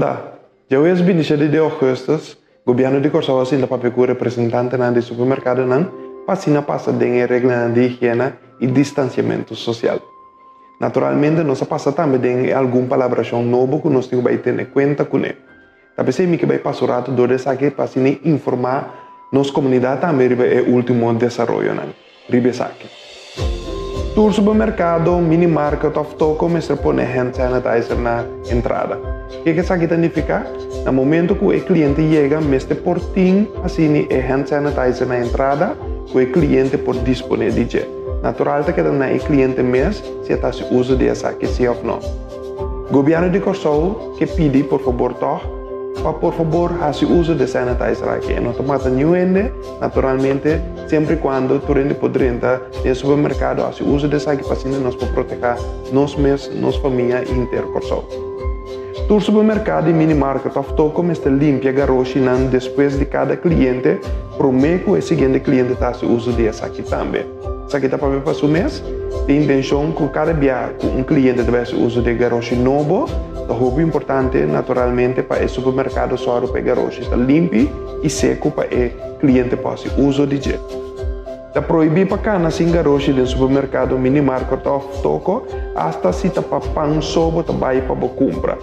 Anda, djawees 27 di ougùstùs, Gobièrnu di Kòrsou a sinta papia ku representantenan di supermerkadonan pa asina pasa den e reglanan di higiena i distansiamentu sosial. Naturalmente nos a pasa tambe den e algun palabrashon nobo ku nos tin ku bai tene kuenta kuné. Ta p'esei mi ke bai pasa un ratu dor di esaki pa asina informá nos komunidat tambe riba e último desaroyonan riba esaki. Tur supermerkado, minimarket òf toko mester pone hand sanitizer na entrada. Ke ke esaki ta nifiká? Na momento ku e kliente yega mester por tin asina e hand sanitizer na entrada ku e kliente por disponé di dje. Natural ta keda na e kliente mes si e ta hasi uso di esaki si òf no. Gobièrnu di Kòrsou ke pidi por fabor tòg pa por fabor hasi uso di sanitizer aki. E no ta mata niun hende, naturalmente, semper i kuando tur hende por drenta den supermerkado hasi uso di esaki pa asina nos por protehá nos mes, nos famia i henter Kòrsou. Tur supermerkado i minimarket òf toko mester limpia garoshinan despues di kada kliente promé ku e siguiente kliente ta hasi uso di esaki tambe. Esaki ta papia pa su mes. Tin intenshon ku kada bia ku un kliente ta bai hasi uso di e garoshi nobo, ta hopi importante naturalmente pa e supermerkado sòru pa e garoshi ta limpi i seku pa e kliente por hasi uso di dje. Ta prohibí pa kana sin garoshi den supermerkado, minimarket òf toko, asta si ta pa pan so bo ta bai pa bo kumpra.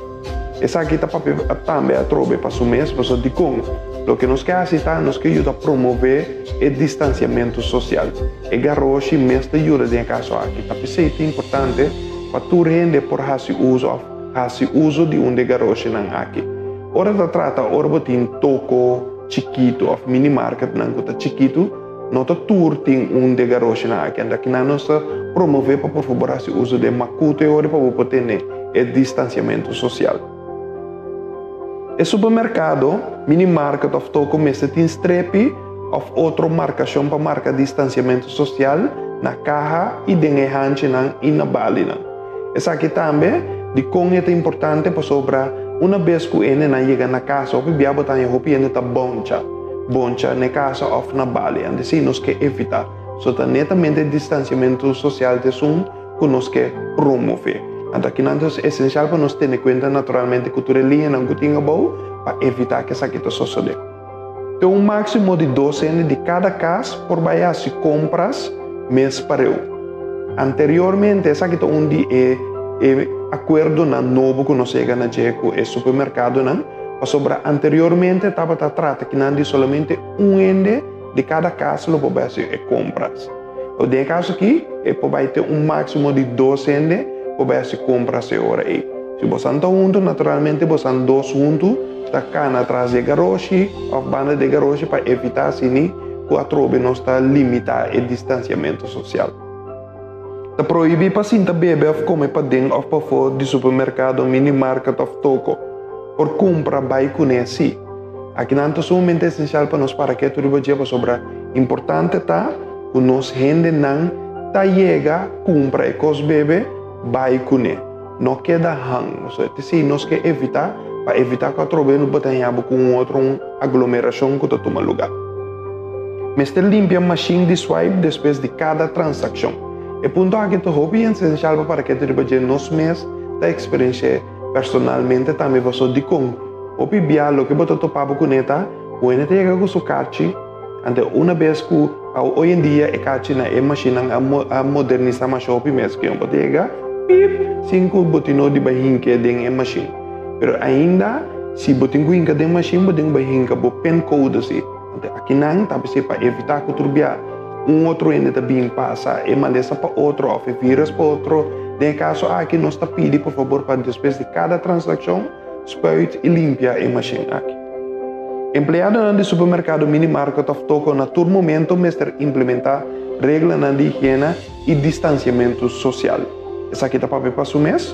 Esaki ta papia tambe atrobe pa su mes, pasobra dikon? Loke nos ke hasi ta nos ke yuda promové e distansiamentu sosial. E garoshi mes ta yuda den e kaso aki. Ta p'esei ta importante pa tur hende por hasi uso òf hasi uso di un di e garoshinan aki. Ora ta trata ora bo tin toko chikitu òf minimarketnan ku ta chikitu, no ta tur tin un di e garoshinan aki. Anto akinan nos ta promové pa por fabor hasi uso di e makutu e ora pa bo por tene e distansiamentu sosial. E supermerkado, minimarket òf toko mester tin strepi òf otro markashon pa marka distansiamentu sosial na kaha i den e hanchinan i na balinan. Esaki tambe dikon e ta importante pasobra una bes ku hendenan yega na kas hopi bia bo ta haña hopi hende ta boncha boncha na e kasa òf na bali. Antes si nos ke evitá. So ta netamente distansiamentu sosial ta esun ku nos ke promové. Anto akinan ta esensial pa nos tene kuenta naturalmente ku tur e liñanan ku tin abou pa evitá ku esaki ta sosodé. Te un máksimo di dos hende di kada kas por bai hasi kompras mes pareu. Anteriormente esaki ta un di e e akuerdonan nobo ku nos yega na dje ku e supermerkadonan, pasobra anteriormente tabata trata kinan di solamente un hende di kada kas lo por bai hasi e kompras. Den e kaso aki e por bai te un máksimo di dos hende por bai hasi kompras e ora ei. Si bosan ta huntu, naturalmente bosan dos huntu ta kana tras di e garoshi òf banda di e garoshi pa evitá asini ku atrobe nos ta limitá e distansiamentu sosial. Ta prohibí pa sinta bebe òf kome paden òf pafó di supermerkado, minimarket òf toko. Por kumpra bai kuné sí. Akinan ta sumamente esensial pa nos para ketu riba dje pasobra importante ta ku nos hendenan ta yega kumpra e kos bebe bai kuné. No keda hang. Pasobra te si nos ke evitá pa evitá ku atrobe no por ta haña bo ku un otro un aglomerashon ku ta tuma lugá. Mester limpia mashin di swipe despues di kada transakshon. E punto aki ta hopi esensial pa para ketu riba dje nos mes ta eksperensh'é personalmente tambe pasobra dikon Hopi bia loke bo ta topa bo kuné ta ku hende ta yega ku su karchi, anto una bes ku hoy en dia e karchi na e mashinnan a modernisá masha hopi mes ku bo ta yega pip sin ku bo tin no di bai hinka den e mashin. Pero ainda si bo tin ku hinka den mashin bo tin ku bai hinka bo pin code si. Anto akinan ta bisei pa evitá ku tur bia un otro hende ta bin pasa e malesa pa otro òf e virus pa otro. Den e kaso aki nos ta pidi por fabor pa despues di kada transakshon, Spuit i limpia e mashin aki. Empleadonan di supermerkado, minimarket òf toko na tur momento mester implementá reglanan di higiena i distansiamentu sosial. Esaki ta papia pa su mes.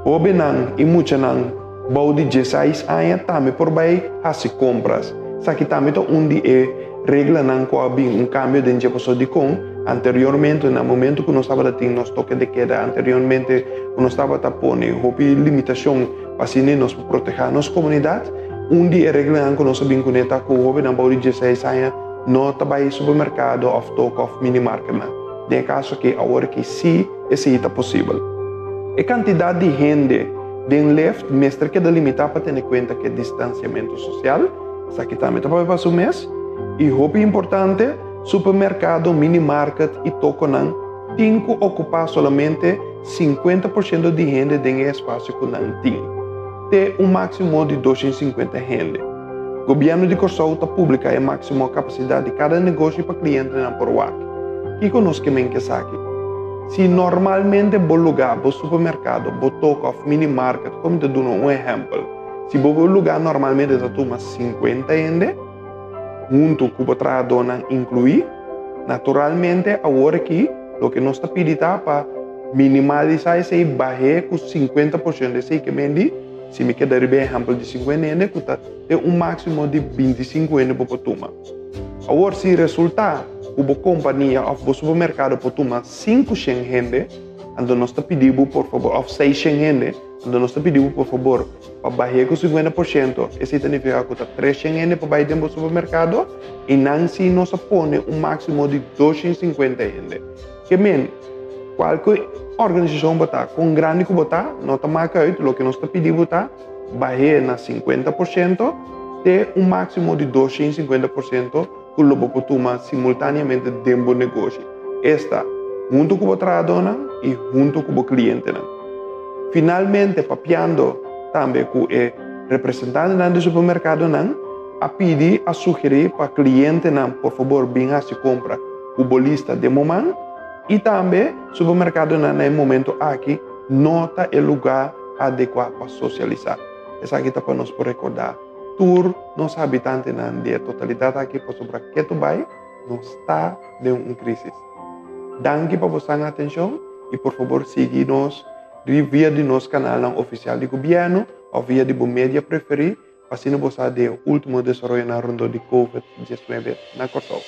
Hóbennan i muchanan bou di dieseis aña tambe por bai hasi kompras. Esaki tambe ta un di e reglanan ku a bin un kambio den dje pasobra dikon anteriormente na momento ku nos tabata tin nos toke de keda anteriormente ku nos tabata pone hopi limitashon pa asina nos por protehá nos komunidat. Un di e reglanan ku nos a bin kuné ta ku hóbennan bou di dieseis aña no ta bai supermerkado òf toko òf minimarketnan. Den e kaso aki awor aki sí esei ta posibel. E kantidat di hende. Den lift mester keda limitá pa tene kuenta ku e distansiamentu sosial, esaki tambe ta papia pa su mes. I hopi importante, supermerkado, minimarket i tokonan tin ku okupá solamente 50% di hende den e espasio ku nan tin, te un máksimo di 250 hende. Gobièrnu di Kòrsou ta publiká e máksimo kapasidat di kada negoshi pa klientenan por wak. Kiko nos ke men ku esaki? Si normalmente bo lugá, bo supermerkado, bo toko òf minimarket, kon mi ta duna un ehèmpel, si bo lugá normalmente ta tuma 50 hende, huntu ku bo trahadónan inkluí, naturalmente awor aki loke nos ta pidi ta pa minimalisá esei, bah'é ku 50%. Esei ke men di, si mi keda riba e ehèmpel di 50 hende, ku ta te un máksimo di 25 hende bo por tuma. Awor si resultá ku bo kompania òf bo supermerkado por tuma 500 hende, anto nos ta pidi bo por fabor, òf 600 hende, anto nos ta pidi bo por fabor pa bah'é ku 50%, esei ta nifiká ku ta 300 hende pa bai den bo supermerkado i nan si nos a pone un máksimo di 250 hende. Ke men, kualke organisashon bo ta, kon grandi ku bo ta, no ta maka uit, loke nos ta pidi bo ta bah'é na 50% te un máksimo di 250% ku lo bo por tuma simultáneamente den bo negoshi. Esta, huntu ku bo trahadónan i huntu ku bo klientenan. Finalmente, papiando tambe ku e representantenan di supermerkadonan, a pidi, a sugerí pa klientenan por fabor bin hasi kompra ku bo lista den bo man i tambe supermerkadonan na e momento aki no ta e lugá adekuá pa sosialisá. Esaki ta pa nos por rekordá tur nos habitantenan di e totalidat aki pasobra ketu bai nos ta den un krísis. Danki pa bosan atenshon i por fabor sigui nos via di nos kanalnan ofisial di gobièrnu òf via di bo media preferí pa asina bo sa di e último desaroyonan rondó di Covid 19 na Kòrsou.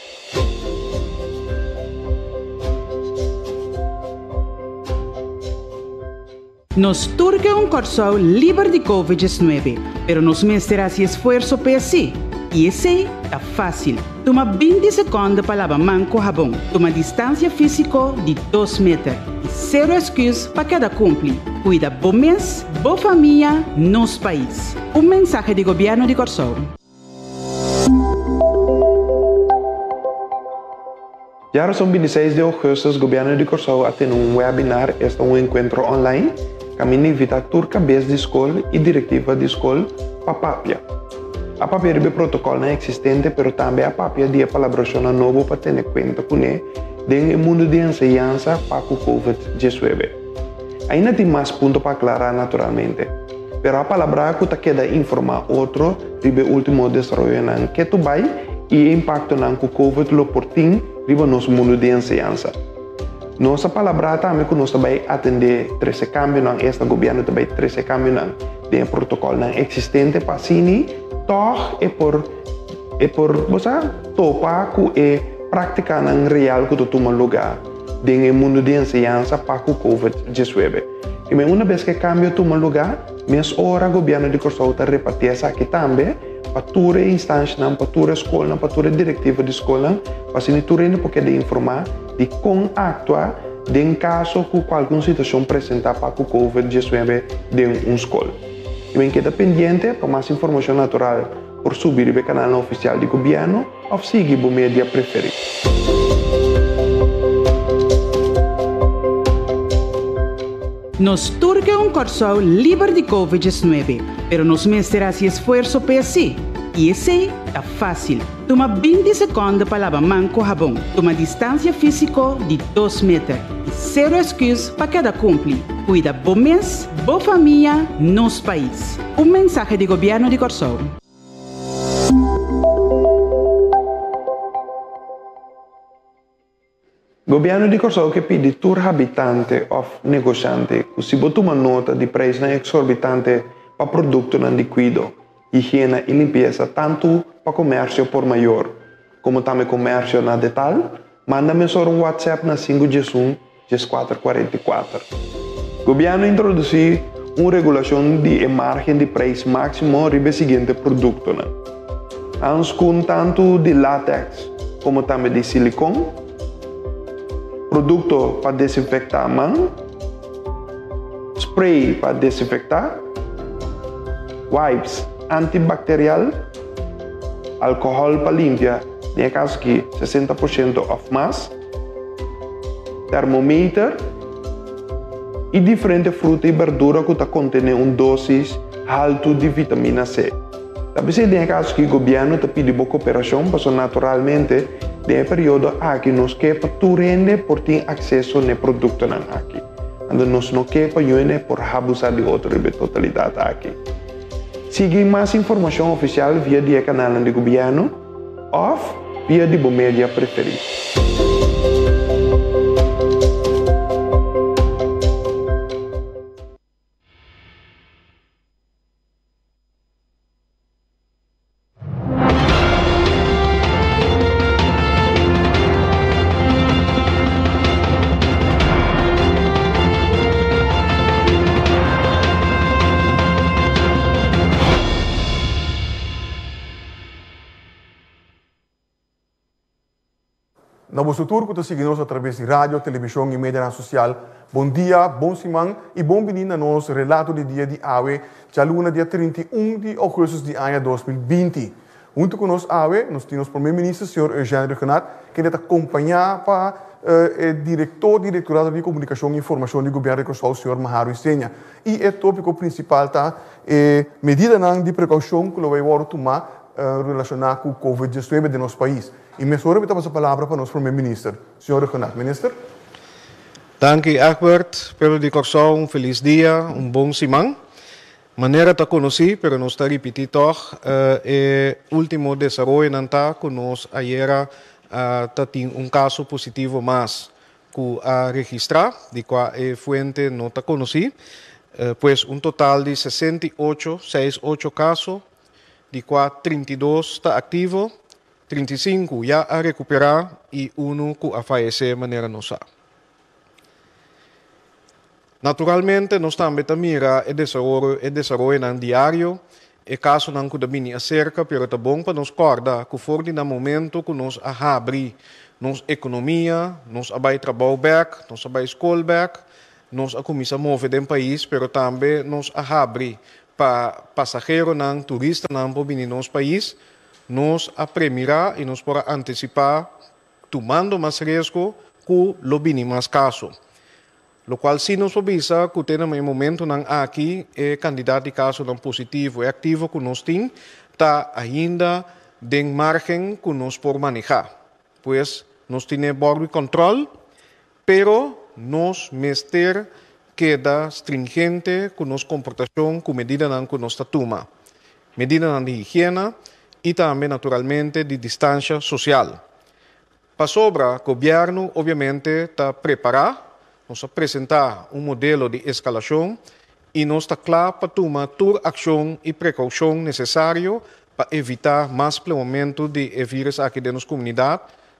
Nos tur ke un Kòrsou liber di Covid 19, pero nos mester hasi esfuerso pa esei. I esei ta fásil. Tuma 20 sekònde pa laba man ku habon, tuma distansia físiko di 2 meter i sero esküs pa keda kumpli. Kuida bo mes, bo famia, nos pais. Un mensahe di Gobièrnu di Kòrsou. Djarason 26 di ougùstùs Gobièrnu di Kòrsou a tene un webinar, esta un enkuentro online, kaminda invitá tur kabes di skol i direktiva di skol pa papia. A papia riba e protokòlnan eksistente pero tambe a papia di e palabrashonnan nobo pa tene kuenta kuné den e mundu di enseñansa pa ku Covid 19. Ainda tin mas punto pa aklará naturalmente, pero a palabrá ku ta keda informá otro riba e último desaroyonan ketu bai i e impaktonan ku Covid lo por tin riba nos mundu di enseñansa. Nos a palabrá tambe ku nos ta bai atendé trese kambionan, esta gobièrnu ta bai trese kambionan den e protokòlnan eksistente pa asini tòg e por e por bo sa topa ku e práktikanan real ku ta tuma lugá den e mundu di enseñansa pa ku Covid 19. I men una bes ku e kambio tuma lugá, mes ora gobièrnu di Kòrsou ta repartí esaki tambe pa tur e instanshanan, pa tur e skolnan, pa tur e direktiva di skolnan, pa asina tur hende por keda informá di kon aktua den kaso ku kualke un situashon presentá pa ku Covid 19 den un skol. I men keda pendiente pa mas informashon natural por subi riba e kanalnan ofisial di gobièrnu òf sigui bo media preferí. Nos tur ke un Kòrsou liber di Covid 19, pero nos mester hasi esfuerso pa esei. I esei ta fásil. Tuma 20 sekònde pa laba man ku habon, tuma distansia físiko di 2 meter i sero esküs pa keda kumpli. Kuida bo mes, bo famia, nos pais. Un mensahe di Gobièrnu di Kòrsou. Gobièrnu di Kòrsou ke pidi tur habitante òf negoshante ku si bo tuma nota di preisnan eksorbitante pa produktonan di kuido, higiena i limpiesa tantu pa komersio por mayor komo tambe komersio na detal, manda mesora un WhatsApp na sinku 11 14 44. Gobièrnu a introdusí un regulashon di e márgen di preis máksimo riba e siguiente produktonan, hanskun tantu di latèks komo tambe di silikon, produkto pa desinfektá man, spray pa desinfektá. Wipes antibacterial, alcohol pa limpia, den e caso aki 60% of mas, termometer y diferente fruta y berdura cu ta contene un dosis halto di vitamina C. Ta p'esei den e caso aki gobierno ta pidi bo cooperacion pasobra naturalmente den e periodo aki nos ke pa tur hende por tin acceso n'e productonan aki. Anto nos no ke pa yuende por habusa di otro riba e totalidad aki. Sigui mas informacion oficial via di e canalnan di gobierno of via di bo media preferi. Na boso tur ku ta sigui nos atraves di radio, televishon i medianan sosial, bon dia, bon siman i bon bini na nos relato di dia di awe, djaluna dia 31 di ougùstus di aña 2020. Huntu ku nos awe, nos tin nos Prome Minister, señor Eugène Rhuggenaath, kende ta kompañá pa e Direktor di Direktorado di Komunikashon i Informashon di Gobièrnu di Kòrsou, señor Maharo Isenia. I e tópiko prinsipal ta e medidanan di prekoushon ku lo bai wòrdu tumá relashoná ku Covid diesnuebe den nos pais. I mesora mi ta pasa palabra pa nos Prome Minister, señor Rhuggenaath. Minister. Danki Egbert. Pueblo di Kòrsou un felis dia, un bon siman. Manera ta konosí, pero nos ta ripití tòg, e último desaroyonan ta ku nos ayera ta tin un kaso positivo mas ku a registrá, di kua e fuente no ta konosí. Pues un total di 68, seis ocho, kaso, di kua 32 ta aktivo, 35 ya a rekuperá i unu ku a fayesé manera nos sa. Naturalmente nos tambe ta mira e desaroyo e desaroyonan diario, e kasonan ku ta bini aserka, pero ta bon pa nos kòrda ku for di na momento ku nos a habri nos ekonomia, nos a bai trabou bèk, nos a bai skol bèk, nos a kuminsá move den pais, pero tambe nos a habri pa pasaheronan, turistanan por bini nos pais, nos a premirá i nos por a antisipá tumando mas riesgo ku lo bini mas kaso. Lokual sí nos por bisa ku te na e momentunan aki e kantidat di kasonan positivo i aktivo ku nos tin ta ainda den márgen ku nos por manehá. Pues nos tine bòrdu di kòntròl, pero nos mester keda stringente ku nos komportashon ku medidanan ku nos ta tuma. Medidanan di higiena i tambe naturalmente di distansha sosial. Pasobra gobièrnu obviamente ta prepará, nos a presentá un modelo di eskalashon i nos ta kla pa tuma tur akshon i prekoushon nesesario pa evitá mas plemamentu di e vírus aki den nos komunidat,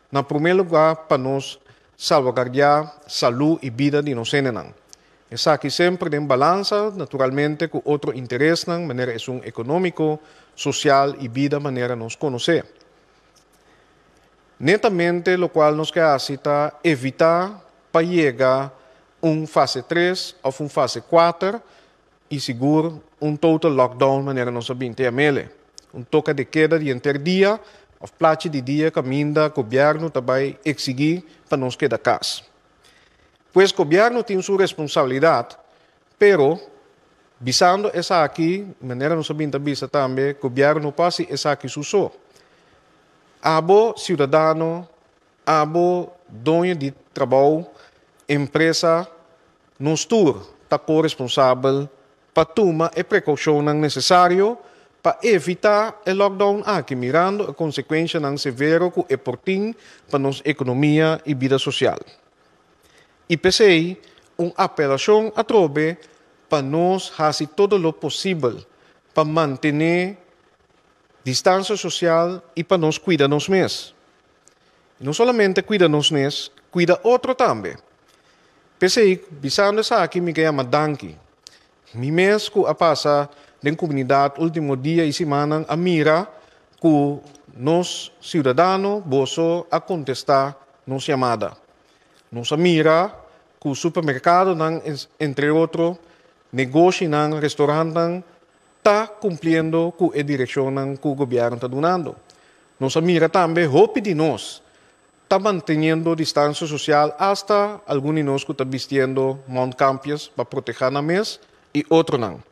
na promé lugá pa nos salvaguardiá salú i bida di nos hendenan. Esaki semper den balansa, naturalmente, ku otro interesnan manera esun ekonómiko, sosial i bida manera nos konosé. Netamente lokual nos ke hasi ta evitá pa yega un fase tres òf un fase kuater i sigur un total lockdown manera nos a bin te amele. Un toka de keda di henter dia òf plachi di dia kaminda gobièrnu ta bai eksigí pa nos keda kas. Pues gobièrnu tin su responsabilidat, pero bisando esaki, manera nos a bin ta bisa tambe, gobièrnu no por hasi esaki su so. Abo siudadano, abo doño di trabou, empresa, nos tur ta koresponsabel pa tuma e prekoushonnan nesesario pa evitá e lockdown aki mirando e konsekuenshanan severo ku e por tin pa nos ekonomia i bida sosial. I p'esei un apelashon atrobe pa nos hasi todo lo posibel pa mantené Distancia social y pa nos cuida nos mes. Y no solamente cuida nos mes, cuida otro tambe. P'esey, bisando esaki mi ke yama danki. Mi mes cu a pasa den comunidad ultimo dia y simannan a mira cu nos ciudadano, boso, a contesta nos yamada. Nos a mira cu supermercadonan, entre otro, negoshinan, restaurantnan, ta kumpliendo ku e direkshonnan ku gobièrnu ta dunando. Nos a mira tambe hopi di nos ta manteniendo distansia sosial asta algun di nos ku ta bistiendo mondkampjes pa protehá nan mes i otronan.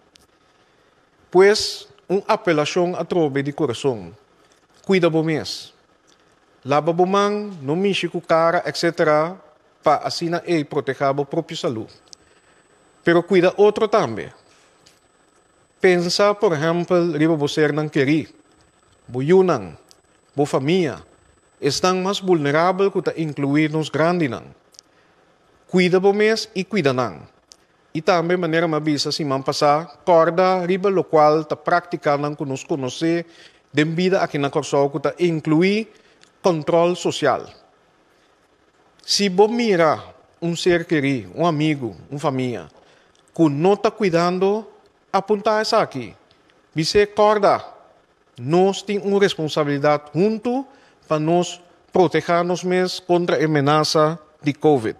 Pues, un apelashon atrobe di kurason, kuida bo mes. Laba bo man, no mishi ku kara etc. Pa asina ei protehá bo propio salú. Pero kuida otro tambe. Pensa por ehèmpel riba bo sernan kerí, bo yunan, bo famia, esnan mas bulnerabel ku ta inkluí nos grandinan. Kuida bo mes i kuida nan. I tambe manera mi a bisa siman pasá, kòrda riba lokual ta práktikanan ku nos konosé den bida aki na Kòrsou ku ta inkluí kòntròl sosial. Si bo mira un ser kerí, un amigu, un famia, ku no ta kuidando, apuntá esaki. Bis'é, Kòrda, nos tin un responsabilidat huntu pa nos protehá nos mes kontra e menasa di Covid.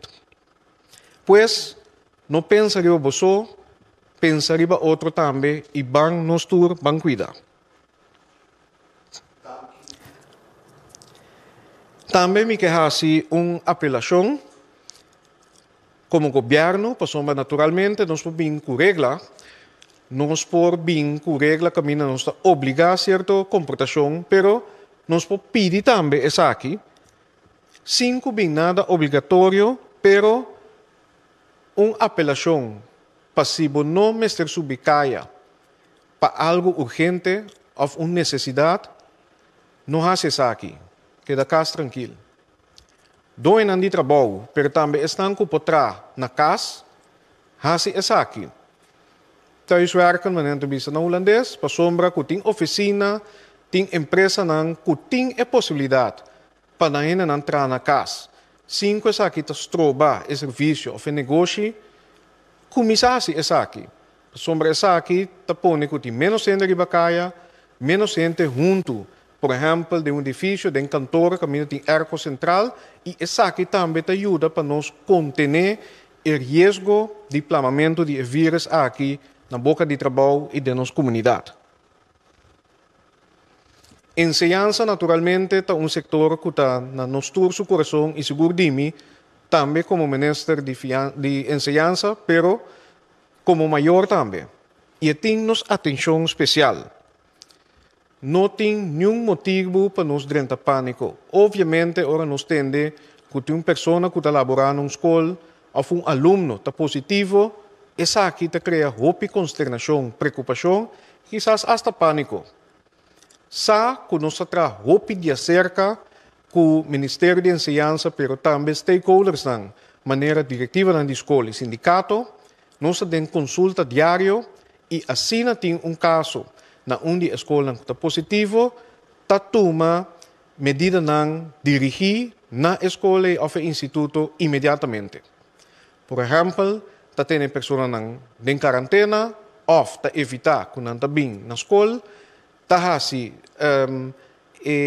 Pues, no pensa riba bo so, pensa riba otro tambe i ban nos tur ban kuida. Tambe mi ke hasi un apelashon komo gobièrnu, pasobra naturalmente nos por bin ku regla, nos por bin ku regla kaminda nos ta obligá sierto komportashon, pero nos por pidi tambe esaki Sin ku bin nada obligatorio, pero un apelashon pa si bo no mester subi kaya pa algu urgente òf un nesesidat, no hasi esaki. Keda kas trankil. Doenan di trabou, pero tambe esnan ku por traha na kas, hasi esaki. Thuiswerken, manera nan ta bisa na hulandes, pasobra ku tin ofisina, tin empresanan ku tin e posibilidat Pa nan hendenan traha na kas. Sin ku esaki ta stroba e servisio òf e negoshi, kuminsá hasi esaki. Pasobra esaki ta pone ku tin ménos hende riba kaya, ménos hende huntu. Por ehèmpel den un edifisio, den kantor kaminda tin èrko sentral i esaki tambe ta yuda pa nos kontené e riesgo di plamamentu di e vírùs aki na boka di trabou i den nos komunidat. Enseñansa naturalmente ta un sektor ku ta na nos tur su kurason i sigur di mi tambe komo minister di di enseñansa pero komo mayor tambe i e tin nos atenshon spesial. No tin niun motibu pa nos drenta pániko. Obviamente ora nos tende ku tin un persona ku ta laborá na un skol òf un alumno ta positivo, esaki ta krea hopi konsternashon, preokupashon, kisas asta pániko. Sa ku nos ta traha hopi di aserka ku Ministerio di Enseñansa pero tambe stakeholdersnan manera direktivanan di skol i sindikato, nos ta den konsulta diario i asina tin un kaso na un di e skolnan ku ta positivo, ta tuma medidanan dirigí na e skol ei òf e instituto inmediatamente. Por ehèmpel, ta tene personanan den karantena òf ta evitá ku nan ta bin na skol, ta hasi e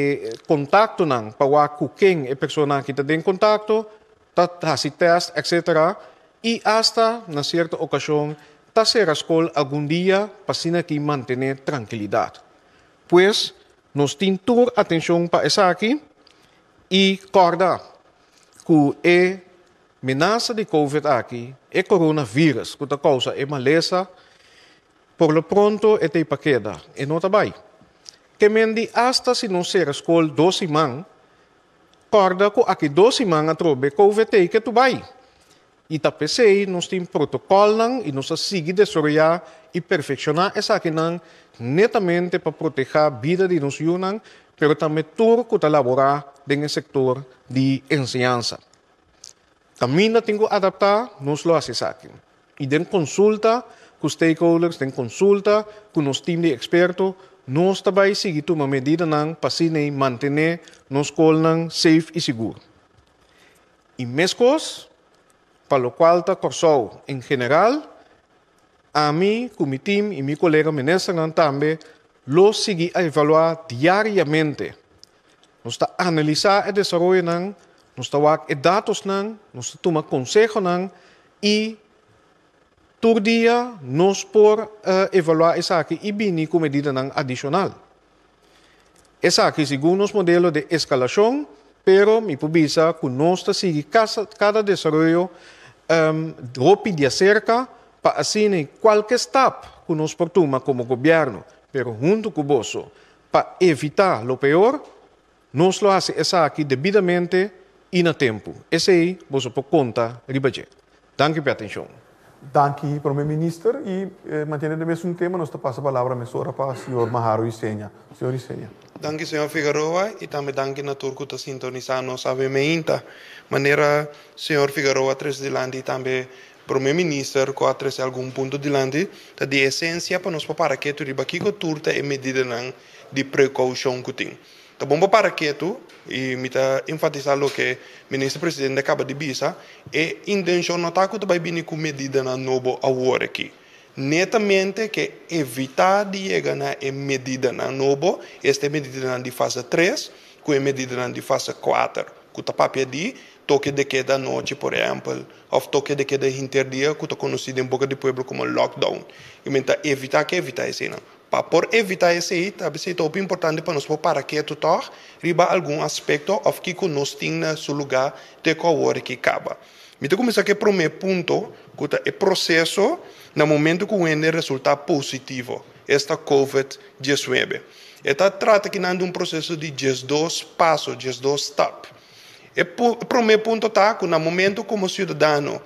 kontaktonan pa wak ku ken e persona aki ta den kontakto, ta hasi tèst etsetera i asta na sierto okashon ta sera skol algun dia pa asina aki mantené trankilidat. Pues, Nos tin tur atencion pa esaki y corda cu e menasa di covid aki, e coronavirus cu ta causa e malesa, por lo pronto e ta y pa keda, e no ta bay. Ke men di hasta si nos cera scol dos siman, corda cu aki dos siman atrobe covid ta y ke tu bay. I ta p'esei nos tin protokòlnan i nos ta sigui desaroyá i perfekshoná esakinan netamente pa protehá bida di nos yunan, pero tambe tur ku ta laborá den e sektor di enseñansa. Kaminda tin ku adaptá, nos lo hasi esaki. I den konsulta ku stakeholders, den konsulta ku nos tim di eksperto, nos ta bai sigui tuma medidanan pa asina mantené nos skolnan safe i sigur. I meskos, pa lokual ta Kòrsou en general, ami ku mi tim i mi kolega ministernan tambe lo sigui a evaluá diariamente. Nos ta analisá e desaroyonan, nos ta wak e datosnan, nos ta tuma konsehonan i. Tur dia nos por evaluá esaki i bini ku medidanan adishonal. Esaki segun nos modelo de eskalashon, pero mi por bisa ku nos ta sigui kada desaroyo hopi di aserka pa asina kualke stap ku nos por tuma komo gobièrnu, pero huntu ku boso, pa evitá lo peor, nos lo hasi esaki debidamente i na tempu. Esei boso por konta riba dje. Danki pa e atenshon. Danki Prome Minister y manteniendo e mesun tema nos ta pasa palabra mesora pa señor Maharo Isenia. Señor Isenia. Danki señor Figaroa y tambe danki na tur cu ta sintonisa nos awe meinta. Manera señor Figaroa a trece dilanti y tambe Prome Minister cu a trece algun punto dilanti ta di esencia pa nos por para ketu riba kico tur ta e medidanan di precaucion cu tin. Ta bon pa para ketu, i mi ta enfatisá loke Minister Presidente a kaba di bisa, e intenshon no ta ku ta bai bini ku medidanan nobo awor aki. Netamente ke evitá di yega na e medidanan nobo, esta e medidanan di fase tres ku e medidanan di fase kuater, ku ta papia di toke de keda anochi por ehèmpel, òf toke de keda henter dia ku ta konosí den boka di pueblo komo lockdown. I men ta evitá ke evitá eseinan. Pa por evitá esei, ta bisei ta hopi importante pa nos por para ketu tòg riba algun aspekto òf kiko nos tin na su lugá te ku awor aki kaba. Mi ta kuminsá ku e promé punto ku ta e proseso na momentu ku un hende resultá positivo, esta covid 19. E ta trata kinan di un proseso di 12 paso, 12 stap. E promé punto ta ku na momentu komo siudadano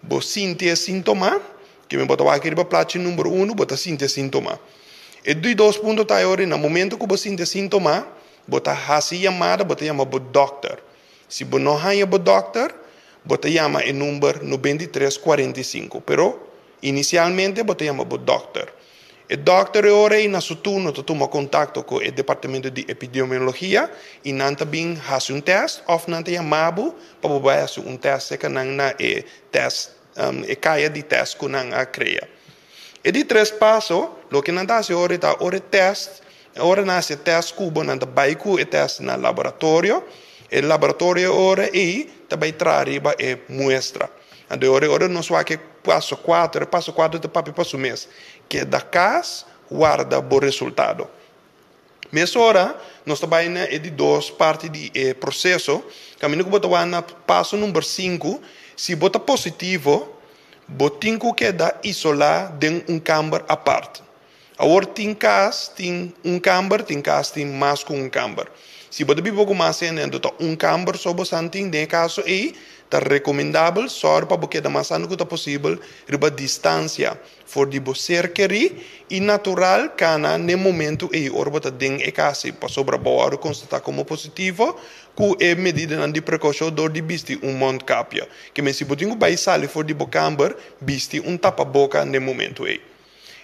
bo sinti e síntoma, Ke men bo ta wak riba plachi number unu, bo ta sinti e sintoma. E di dos punto ta e ora na momento ku bo sinti e sintoma, bo ta hasi yamada, bo ta yama bo dòkter. Si bo no haña bo dòkter, bo ta yama e number 93 45. Pero inisialmente bo ta yama bo dòkter. E dòkter e ora ei na su turno ta tuma kontakto ku e departamento di epidemiologia i nan ta bin hasi un tèst òf nan ta yama bo pa bo bai hasi un tèst serka nan na e tèst E kaya di tèst ku nan a krea. E di tres paso, loke nan ta hasi ora ta ora e tèst, ora nan hasi e tèst ku bo, nan ta bai ku e tèst na laboratorio. E laboratorio e ora ei ta bai traha riba e muestra. Anto e ora ora nos wak e paso kuater, e paso kuater ta papia pa su mes, keda kas, warda bo resultado. Mesora nos ta bai na e di dos parti di e proseso, kaminda ku bo ta wak na paso number sinku, si bo ta positivo, bo tin ku keda isolá den un kamber apart. Awor tin kas tin un kamber, tin kas tin mas ku un kamber. Si bo ta biba ku mas hende anto ta un kamber so bo san tin, den e kaso ei ta rekomendabel sòru pa bo keda mas tantu ku ta posibel riba distansia. For di bo ser kerí i natural kana n'e momentu ei ora bo ta den e kasi, pasobra bo a wòrdu konstatá komo positivo ku e medidanan di prekoushon dor di bisti un mondkapje. Ke men si bo tin ku bai sali for di bo kamber, bisti un tapaboka n'e momentu ei.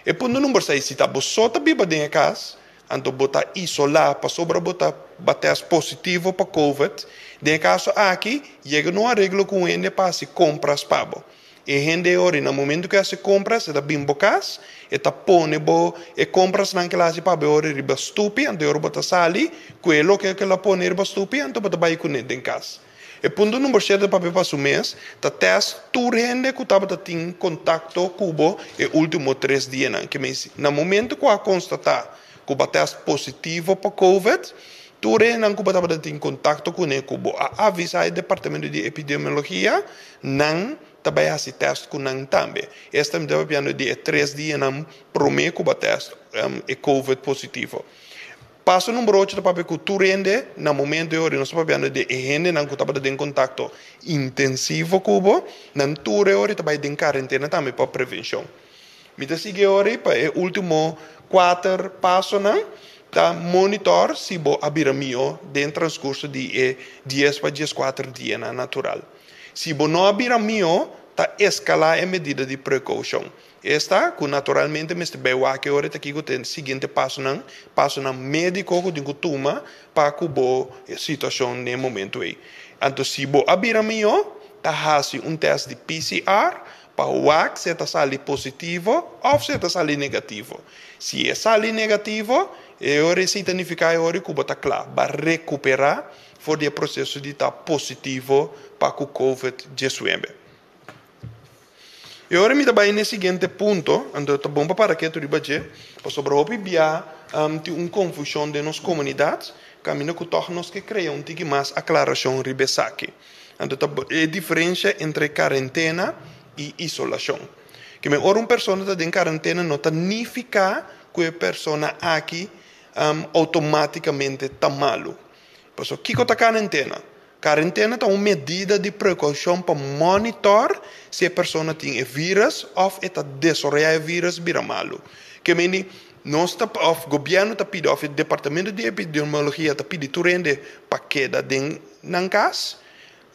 E punto number seis, si ta bo so ta biba den e kas, anto bo ta isolá pasobra bo ta ba tèst positivo pa covid, den e kaso aki yega na un areglo ku un hende pa hasi kompras pa bo. E hende e ora na momento ku e hasi kompras e ta bin bo kas, e ta pone bo e komprasnan ku el a hasi pa bo e ora riba stupi, anto e ora bo ta sali ku e loke ku el a pone riba stupi anto bo ta bai kuné den kas. E punto number shete papia pa su mes ta tèst tur hende ku tabata tin kontakto ku bo e último tres dianan. Ke mester na momento ku a konstatá ku bo a tèst positivo pa covid, tur hendenan ku bo tabata tin kontakto kuné ku bo a avisá e departamento di epidemiologia, Nan ta bai hasi tèst ku nan tambe. Esta mi ta papiando di e tres dianan promé ku bo a tèst e covid positivo. Paso number ocho ta papia ku tur hende na momento e ora nos ta papiando di e hendenan ku tabata den kontakto intensivo ku bo, nan tur e ora ta bai den karentena tambe pa prevenshon. Mi ta sigui e ora ei pa e último kuater pasonan ta monitor si bo a bira mihó den transkurso di e dies pa 14 dianan natural. Si bo no a bira mihó, ta eskalá e medida di prekoushon. Esta ku naturalmente mester bai wak e ora ta kiko ta e siguiente pasonan, pasonan médiko ku tin ku tuma pa ku bo situashon den e momentu ei. Anto si bo a bira mihó, ta hasi un tèst di PCR pa wak si e ta sali positivo òf si e ta sali negativo. Si e sali negativo, e ora esei ta nifiká e ora ku bo ta kla, bo a rekuperá for di e proseso di ta positivo pa ku covid 19. I ora mi ta bai na e siguiente punto, anto ta bon pa para ketu riba dje, pasobra hopi bia tin un konfushon den nos komunidat, kaminda ku tòg nos ke krea un tiki mas aklarashon riba esaki. Anto ta e diferensha entre karentena i isolashon. Kimen ora un persona ta den karentena no ta nifiká ku e persona aki outomátikamente ta malu. Pasobra kiko ta karentena? Karentena ta un medida di prekoushon pa monitor si e persona tin e vírus òf e ta desaroyá e vírus bira malu. Ke mende nos ta òf gobièrnu ta pidi òf e departamento di epidemiologia ta pidi tur hende pa keda den nan kas,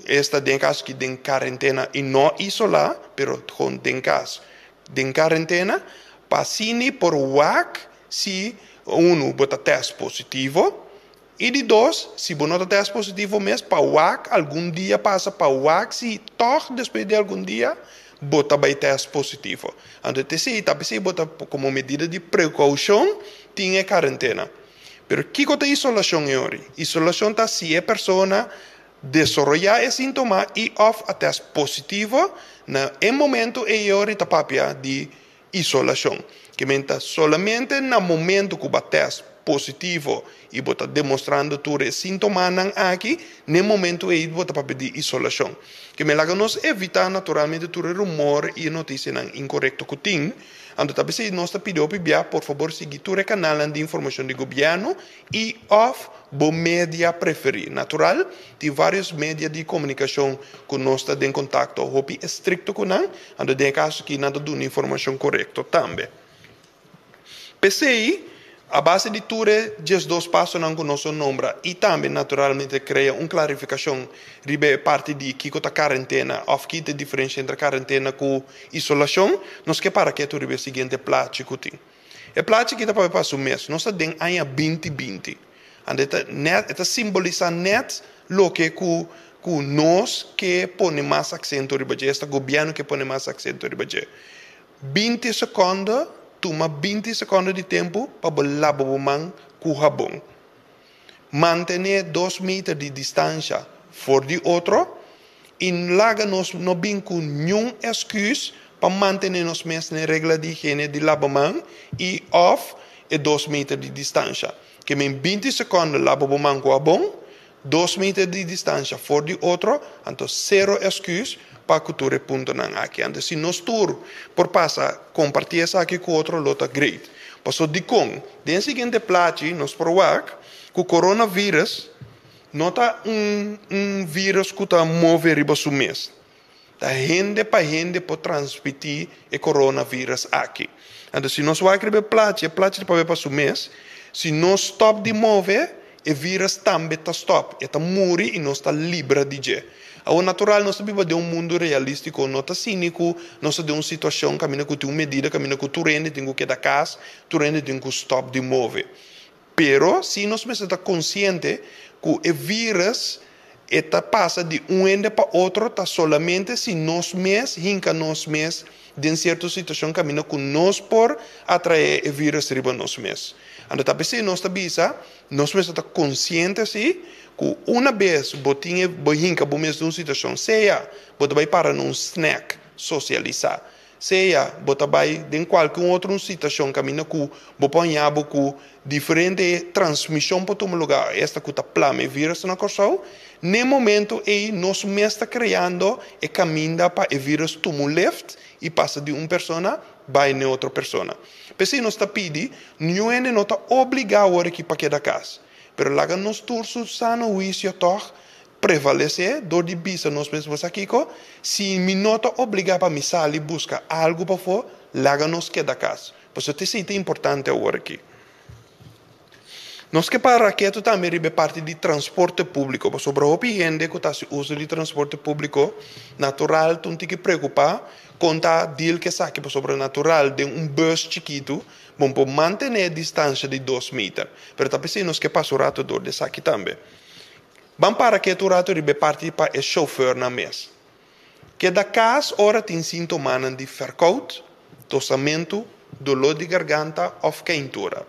esta den e kaso aki den karentena i no isolá pero gewoon den kas den karentena pa asina por wak si unu bo ta tèst positivo. I di dos, si bo no ta tèst positivo mes, pa wak algun dia pasa pa wak si tòg despues di algun dia bo ta bai tèst positivo. Anto te esei ta p'esei bo ta komo medida di prekoushon tin e karentena. Pero kiko ta isolashon e ori? Isolashon ta si e persona desaroyá e sintoma i òf a tèst positivo, na e momento ei e ori ta papia di Isolashon, ke men ta solamente na momento ku bo a tèst positivo i bo ta demostrando tur e sintomanan aki, n'e momento ei bo ta papia di isolashon. Ke men laga nos evitá naturalmente tur e rumor i e notisianan inkorekto ku tin. Anto ta p'esei nos ta pidi hopi bia por fabor sigui tur e kanalnan di informashon di gobièrnu i òf bo media preferí. Natural, tin vários media di komunikashon ku nos ta den kontakto hopi estrikto ku nan, anto den e kaso aki nan ta duna informashon korekto tambe. P'esei, a base di tur e 12 pasonan ku nos a nombra i tambe naturalmente krea un klarifikashon riba e parti di kiko ta karentena òf ki ta e diferensha entre karentena ku isolashon, nos ke para ketu riba e siguiente plachi ku tin. E plachi aki ta papia pa su mes. Nos ta den aña 2020. Anto e ta net, e ta simbolisá net loke ku ku nos ke pone mas aksento riba dje, esta gobièrnu ke pone mas aksento riba dje. 20 sekònde, tuma 20 sekònde di tempu pa bo laba bo man ku habon. Mantené 2 meter di distansha for di otro i laga nos no bin ku niun esküs pa mantené nos mes na e regla di higiene di laba man i òf e 2 meter di distansha. Ke men 20 sekònde laba bo man ku habon, 2 meter di distansha for di otro, anto sero esküs pa ku tur e puntonan aki. Anto si nos tur por pasa kompartí esaki ku otro lo ta great. Paso dikon? Den e siguiente plachi nos por wak ku coronavirus no ta un un virus ku ta move riba su mes. Ta hende pa hende por transmití e coronavirus aki. Anto si nos wak riba e plachi, e plachi ta papia pa su mes, si nos stòp di move, e virus tambe ta stòp, e ta muri i nos ta libra di dje. Awor natural nos ta biba den un mundu realístiko, no ta asina ku nos ta den un situashon kaminda ku tin un medida kaminda ku tur hende tin ku keda kas, tur hende tin ku stòp di move. Pero si nos mester ta konsiente ku e vírus e ta pasa di un hende pa otro ta solamente si nos mes hinka nos mes den sierto situashon kaminda ku nos por atraé e vírus riba nos mes. Anto ta p'esei nos ta bisa nos mester ta konsiente si ku una bes bo tin e bo hinka bo mes den un situashon sea bo ta bai para na un snack sosialisá Sea bo ta bai den kualke un otro un situashon kaminda ku bo por haña bo ku diferente transmishon por tuma lugá, esta ku ta plama e vírus na Kòrsou, n'e momento ei nos mes ta kreando e kaminda pa e vírus tuma un lift i pasa di un persona bai n'e otro persona. P'esei nos ta pidi, niun hende no ta obligá awor aki pa keda kas, pero laga nos tur su sano huisio tòg Prevalesé dor di bisa nos mes, Bo sa kiko? Si mi no ta obligá pa mi sali buska algu pafó, laga nos keda kas. Pasobra esei ta importante awor aki. Nos ke para ketu tambe riba e parti di transporte públiko, pasobra hopi hende ku ta hasi uso di transporte públiko natural ta un tiki preokupá kon ta deal ku esaki, pasobra natural den un bùs chikitu bo por mantené e distansha di 2 meter. Pero ta p'esei nos ke pasa un ratu dor di esaki tambe. Ban para ketu un ratu riba e parti pa e shofernan mes. Keda kas ora tin sintomanan di fèrkout, tosamentu, doló di garganta òf keintura.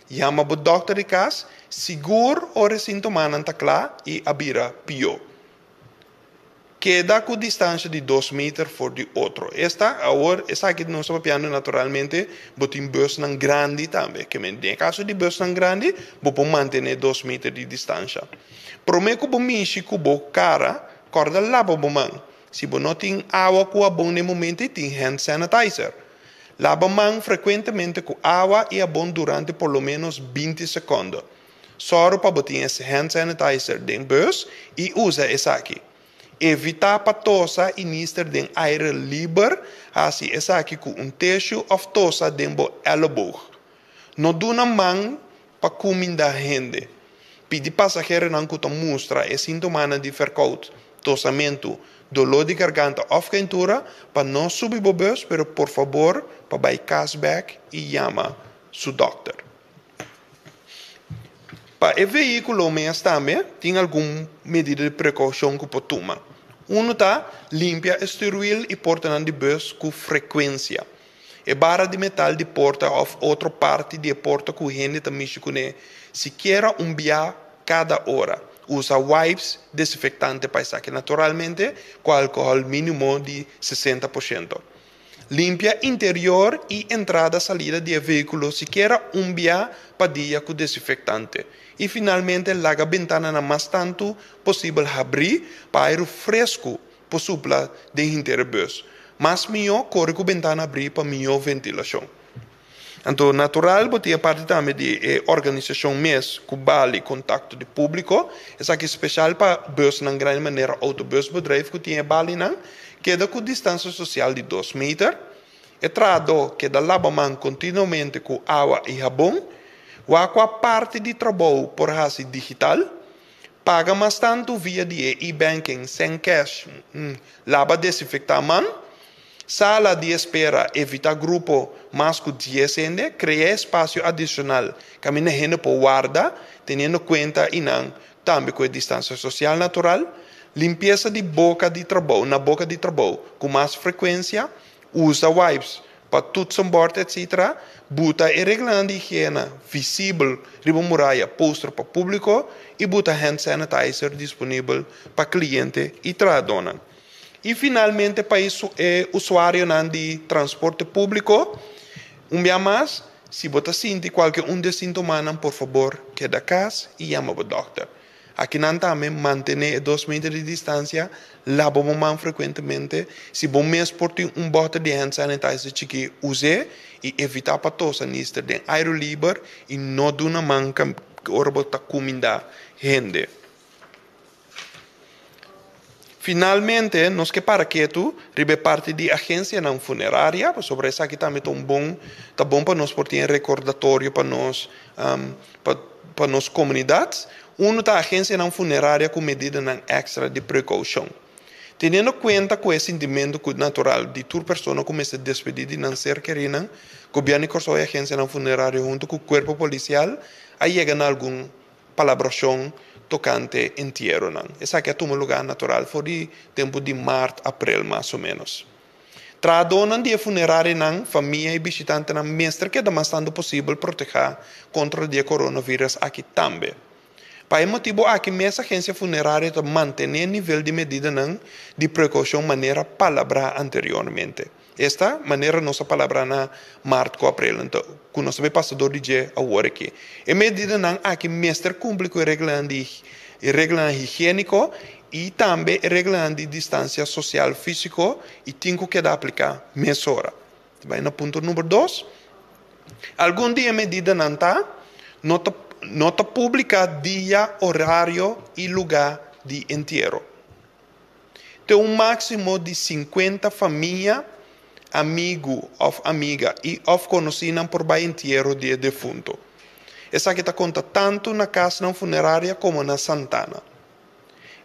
Yama bo dòkter di kas sigur ora e sintomanan ta kla i a bira pió. Keda ku distansia di 2 meter for di otro. Esta, awor, esaki nos ta papiando naturalmente, bo tin busnan grandi tambe. Ke men, den kaso di busnan grandi, bo por mantené 2 meter di distansia. Promé ku bo mishi ku bo kara, kòrda laba bo man. Si bo no tin awa ku habon den momento, tin hand sanitizer. Laba man frekuentemente ku awa i habon durante por lo ménos 20 sekònde. Sòru pa bo tin hand sanitizer den bus i usa esaki. Evitá pa tosa i nister den aire liber, hasi esaki ku un tissue òf tosa den bo elleboog. No duna man pa kumindá hende. Pidi pasaheronan ku ta mustra e síntomanan di verkoud, tosamentu, doló di garganta òf keintura pa no subi bo bus, pero por fabor pa bai kas bèk i yama su dòkter. Pa e vehíkulo mes tambe tin algun medida di prekoushon ku por tuma. Unu ta limpia e stuurwiel i portanan di bus ku frekuensia. E bara di metal di porta òf otro parti di e porta ku hende ta mishi kuné sikiera un bia kada ora. Usa wipes desinfektante pa esaki, naturalmente ku alkohòl mínimo di 60%. Limpia interior i entrada salida di e vehíkulo sikiera un bia pa dia ku desinfektante. I finalmente laga bentananan mas tantu posibel habrí pa airu fresku por supla den henter e bus. Mas mihó kore ku bentana habrí pa mihó ventilashon. Anto natural bo tin e parti tambe di e organisashon mes ku bali kontakto di públiko. Esaki spesial pa busnan grandi manera outobusbedrijf ku tin e balinan. Keda ku distansia sosial di 2 meter. E trahadó keda laba man kontinuamente ku awa i habon. Wak kua parti di trabou por hasi digital. Paga mas tantu via di e e-banking, send cash, laba desinfektá man. Sala di espera, evitá grupo mas ku 10 hende, krea espasio adishonal kaminda hende por warda, teniendo kuenta i nan tambe ku e distansia sosial natural. Limpiesa di boka di trabou, na boka di trabou ku mas frekuensia, usa wipes pa toetsenbord etc. Buta e reglanan di higiena visibel riba muraya, poster pa públiko i buta hand sanitizer disponibel pa kliente i trahadónan. I finalmente pa e usuarionan di transporte públiko, un bia mas, si bo ta sinti kualke un di e síntomanan, por fabor keda kas i yama bo dòkter. Akinan tambe mantené e 2 meter di distansia, laba bo man frekuentemente. Si bo mes por tin un bòter di hand sanitizer chikí, us'é i evitá pa tosa nister den airu liber i no duna man ora bo ta kumindá hende. Finalmente, nos ke para ketu riba e parti di agensianan funeraria, pasobra esaki tambe ta un bon, ta bon pa nos por tin e rekordatorio pa nos, pa pa nos komunidat. Unu ta agensianan funeraria ku medidanan èkstra di prekoushon. Teniendo kuenta ku e sintimentu ku natural di tur persona ku mester despedí di nan ser kerínan, Gobièrnu di Kòrsou i agensianan funerario huntu ku kuerpo polisial a yega na algun palabrashon tokante entieronan. Esaki a tuma lugá natural for di tempu di mart, aprel mas o ménos. Trahadónan di e funerarianan, famia i bishitantenan mester keda mas tantu posibel protehá kontra di e coronavirus aki tambe. Pa e motibu aki mes agensia funerario ta mantené nivel di medidanan di prekoushon manera palabrá anteriormente. Esta manera nos a palabrá na mart ku aprel, anto ku nos ta bay pasa dor di dje awor aki. E medidanan aki mester kumpli ku e reglanan di e reglanan higiéniko i tambe e reglanan di distansia sosial físiko i tin ku keda apliká mesora. Ta bai na punto number 2. Algun di e medidanan ta, no ta no ta publiká dia, orario i lugá di entiero. Te un máksimo di 50 famia, amigu òf amiga i òf konosínan por bai entiero di e defunto. Esaki ta konta tantu na kasnan funeraria komo na santana.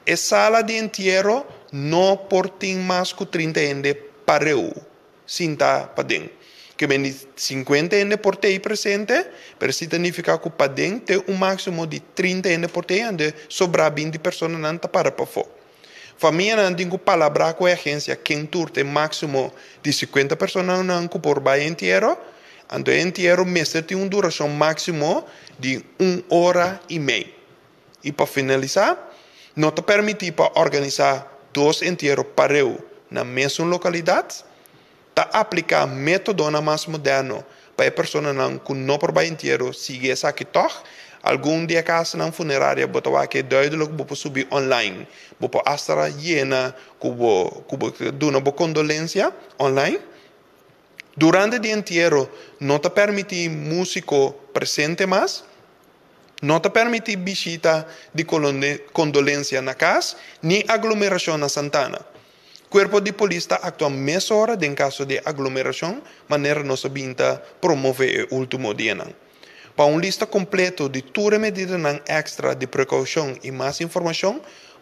E sala di entiero no por tin mas ku 30 hende pareu sintá paden. Ke men di 50 hende por t'ei presente, pero esei ta nifiká ku paden te un máksimo di 30 hende por t'ei, ande sobrá 20 personanan ta para pafó. Famianan tin ku palabrá ku e agensia ken tur te máksimo di 50 personanan ku por bai entiero, anto e entiero mester tin un durashon máksimo di un ora i mei. I pa finalisá, no ta permití pa organisá. dos entiero pareu na mesun lokalidat. Ta apliká métodonan mas moderno pa e personanan ku no por bai entiero sigui esaki tòg. Algun di e kasanan funeraria bo ta wak e duidelijk bo por subi online. Bo por asta yena ku bo ku bo duna bo kondolensia online. Durante di entiero no ta permití músiko presente mas. No ta permití bishita di kondolensia na kas ni aglomerashon na santana. Kuerpo di polis ta aktua mesora den kaso di aglomerashon manera nos a bin ta promové e último dianan. Pa un lista kompleto di tur e medidanan èkstra di prekoushon i mas informashon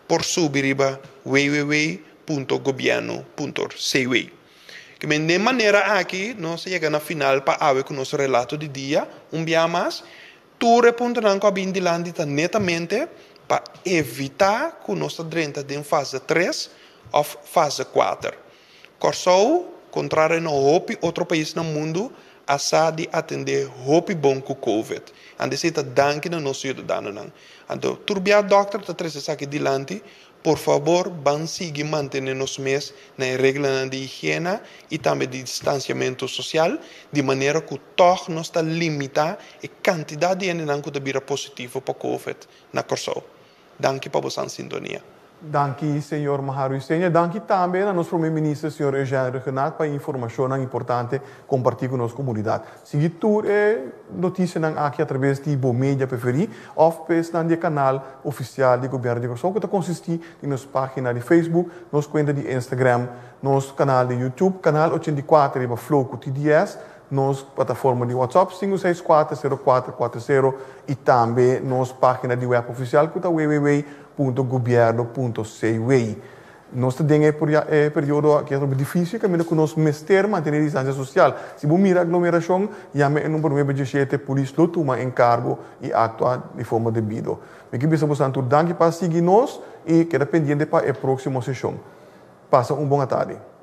por subi riba www.gobièrnu.cw. Ke men den manera aki nos a yega na final pa awe ku nos relato di dia un bia mas. Tur e puntonan ku a bin dilanti ta netamente pa evitá ku nos ta drenta den fase tres òf fase kuater. Kòrsou, kontrario na hopi otro pais na mundu, a sa di atendé hopi bon ku Covid. Anto esei ta danki na nos siudadanonan. Anto tur bia dòkter ta trese esaki dilanti. Por fabor ban sigui mantene nos mes na e reglanan di higiena y tambe di distanciamento social di manera cu tog nos ta limita e cantidad di hendenan cu ta bira positivo pa Covid na Corsou. Danki pa bosan sintonia. Danki señor Maharu Isenia. Danki tambe na nos Prome Minister señor Eugène Rhuggenaath pa e informacionnan importante comparti cu nos comunidad. Sigui tur e noticianan aki atraves di bo media preferi of pa esnan di e canal oficial di Gobierno di Corsou cu ta consisti di nos pagina di Facebook, nos cuenta di Instagram, nos canal di YouTube, Canal 84 riba Flow cu TDS, nos plataforma di WhatsApp 564 0440 y tambe nos pagina di web oficial cu ta www.gobierno.cw. Nos ta den e e periodo aki atrobe dificil caminda cu nos mester mantene distancia social. Si bo mira aglomeracion, yama e number nuebe diesshete, polis lo tuma encargo y actua di forma debido. Mi ke bisa bosan tur danki pa sigui nos y keda pendiente pa e proximo sesion. Pasa un bon atardi.